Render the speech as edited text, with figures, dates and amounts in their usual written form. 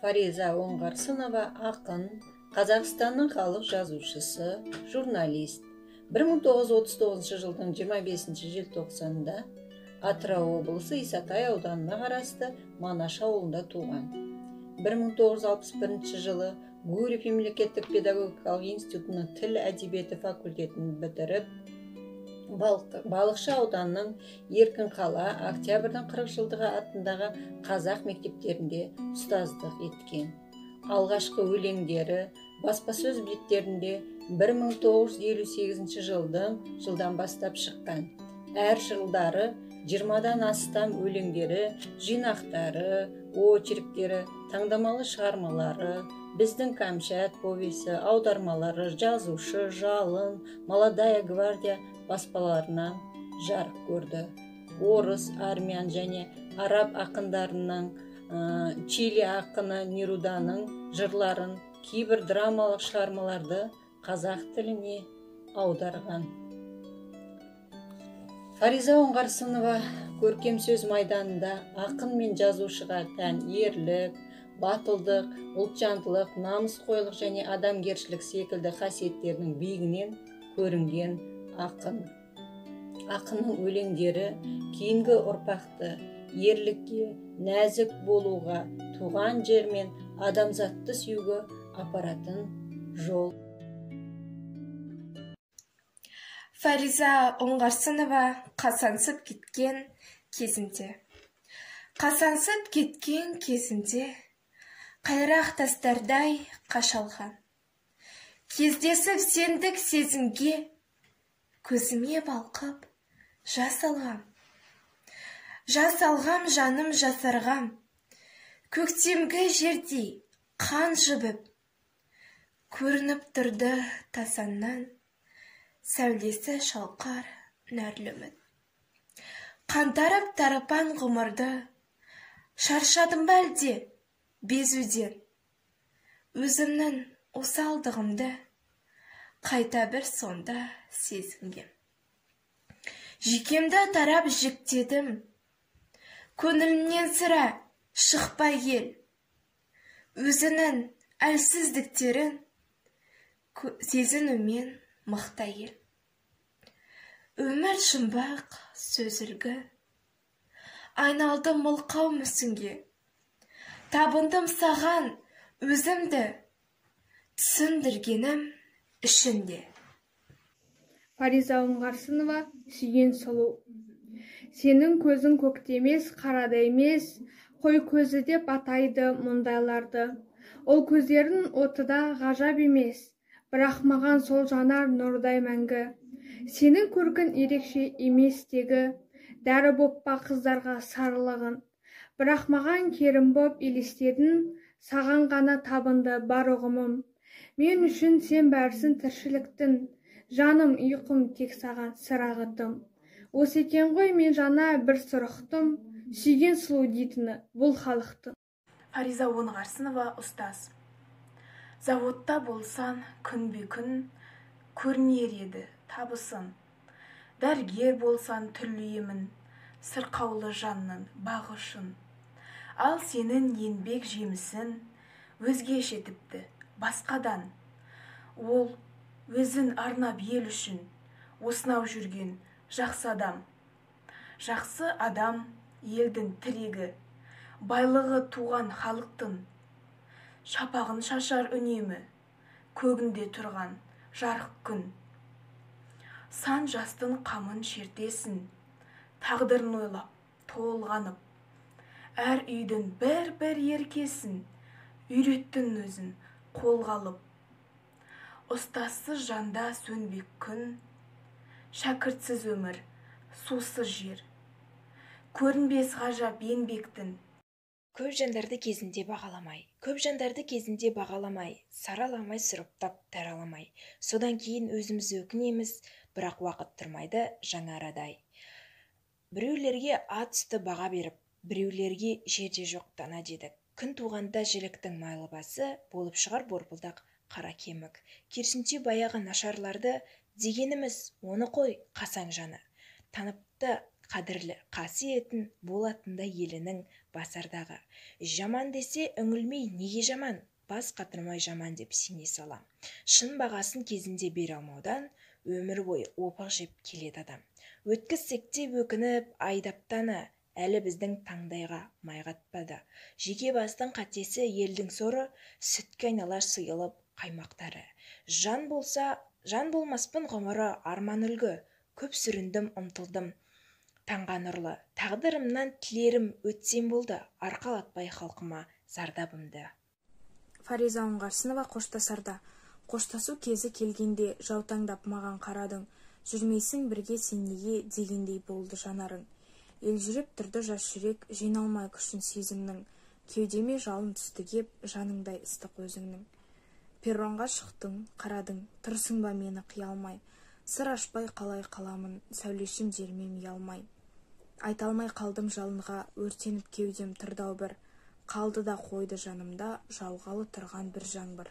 Фариза Оңғарсынова ақын, Қазақстанның халық жазушысы, журналист. 1939 жылдың 25 желтоқсанында Атырау облысы Исатай ауданына қарасты Манаш ауылында туған. 1961 жылы Гурьев мемлекеттік педагогикалық институтының тіл әдебиеті факультетін бітіріп, Балықшы ауданының Еркінқала, Октябрьдің 40 жылдығы атындағы қазақ мектептерінде ұстаздық еткен. Алғашқы өлеңдері баспасөз беттерінде 1958 жылдан бастап шыққан. Әр жылдары 20-дан астам өлеңдері, жинақтары, очерктері, таңдамалы шығармалары, Біздің Кәмшат повесі, аудармалары, Жазушы, Жалын, Молодая гвардия баспаларынан жарық көрді. Орыс, армян және араб ақындарының, Чили ақыны Неруданың жырларын, кейбір драмалық шығармаларды қазақ тіліне аударған. Фариза Оңғарсынова көркем сөз майданында ақын мен жазушыға тән ерлік, батылдық, ұлтжандылық, намысқойлық және адамгершілік секілді қасиеттердің биігінен көрінген ақын. Ақынның өлеңдері кейінгі ұрпақты ерлікке, нәзік болуға, туған жер мен адамзатты сүюге апаратын жол. Фариза Оңғарсынова қасаңсып кеткен кезінде. Қасаңсып кеткен кезінде қайрақ тастардай қашалған. Кездесіп сендік сезімге көзіме балқып жас алғам. Жас алғам, жаным жасарғам. Көктемгі жердей қан жібіп, көрініп тұрды тасаннан сәулесі шалқар нәрлі үміт. Қантарып тарапан ғұмырды, шаршадым ба әлде безуден? Өзімнің осалдығымды қайта бір сонда сезінгем. Жүйкемді тарап жіктедім, көңілімнен сірә шықпай ел. Өзінің әлсіздіктерін сезінумен мықты әйел. Өмір жұмбақ, сөз үлгі. Айналдым мылқау мүсінге. Табындым саған өзімді, түсіндіргенім ішінде. Фариза Оңғарсынова сүйген сұлу. Сенің көзің көкте емес, қарада емес, қой көзі деп атайды мұндайларды. Ол көздердің оты да ғажап емес, бірақ маған сол жанар нұрдай мәңгі. Сенің көркің ерекше емес тегі, дәрі боп па қыздарға сарылығын. Бірақ маған керім боп елестедің, саған ғана табынды бар ұғымым. Мен үшін сен бәрсін тіршіліктің, жаным ұйқым тек саған сыр ағытым. Осы екен ғой мен жаңа бір сыр ұқтым, сүйген сұлу дейтіні бұл халықтың. Фариза Оңғарсынова ұстаз. Заводта болсан күнбе-күн көрінер еді табысын. Дәрігер болсан түрлі емін, сырқаулы жанның бағы ұшын. Ал сенің еңбек жемісін өзгеше тіпті басқадан. Ол өзін арнап ел үшін осынау жүрген жақсы адам. Жақсы адам елдің тірегі, байлығы туған халықтың. Шапағын шашар үнемі, көгінде тұрған жарық күн. Сан жастың қамын шертесін, тағдырын ойлап, толғанып. Әр үйдің бір-бір еркесін, үйреттің өзін қолға алып. Ұстазсыз жанда сөнбек күн, шәкіртсіз өмір, сусыз жер. Көрінбес ғажап еңбектің. Көп жандарды кезінде бағаламай, көп жандарды кезінде бағаламай, сараламай, сұрыптап, тараламай. Содан кейін өзіміз өкінеміз, бірақ уақыт тұрмайды жаңа арадай. Біреулерге ат үсті баға беріп, біреулерге жерде жоқ дана дедік. Күн туғанда жіліктің майлы басы болып шығар борпылдақ қара кемік. Керісінше баяғы нашарларды дегеніміз оны қой қасаң жаны. Таныпты қадірлі қасиетін болатында елінің басардағы. Жаман десе үңілмей неге жаман, бас қатырмай жаман деп сене салам. Шын бағасын кезінде бере алмаудан өмір бойы опық жеп келеді адам. Өткізсек те өкініп айдаптаны, әлі біздің таңдайға май қатпады. Жеке бастың қатесі елдің соры, сүтке айналар сұйылып қаймақтары. Жан болса, жан болмаспын ғұмыры арман үлгі, көп сүріндім ұмтылдым таңға нұрлы. Тағдырымнан тілерім өтсем болды, арқалатпай халқыма зардабымды. Фариза Оңғарсынова қоштасарда. Қоштасу кезі келгенде жаутаңдап маған қарадың. Жүрмейсің бірге сен неге дегендей болды жанарың. Елжіреп тұрды жас жүрек, жиналмай күшін сезімнің. Кеудеме жалын түсті кеп, жаныңдай ыстық өзіңнің. Перронға шықтың, қарадың, тұрсың ба мені қия алмай. Сыр ашпай қалай қаламын, сәулешім жермем ұялмай. Айта алмай қалдым жалынға, өртеніп кеудем тұрды-ау бір. Қалды да қойды жанымда, жауғалы тұрған бір жаңбыр.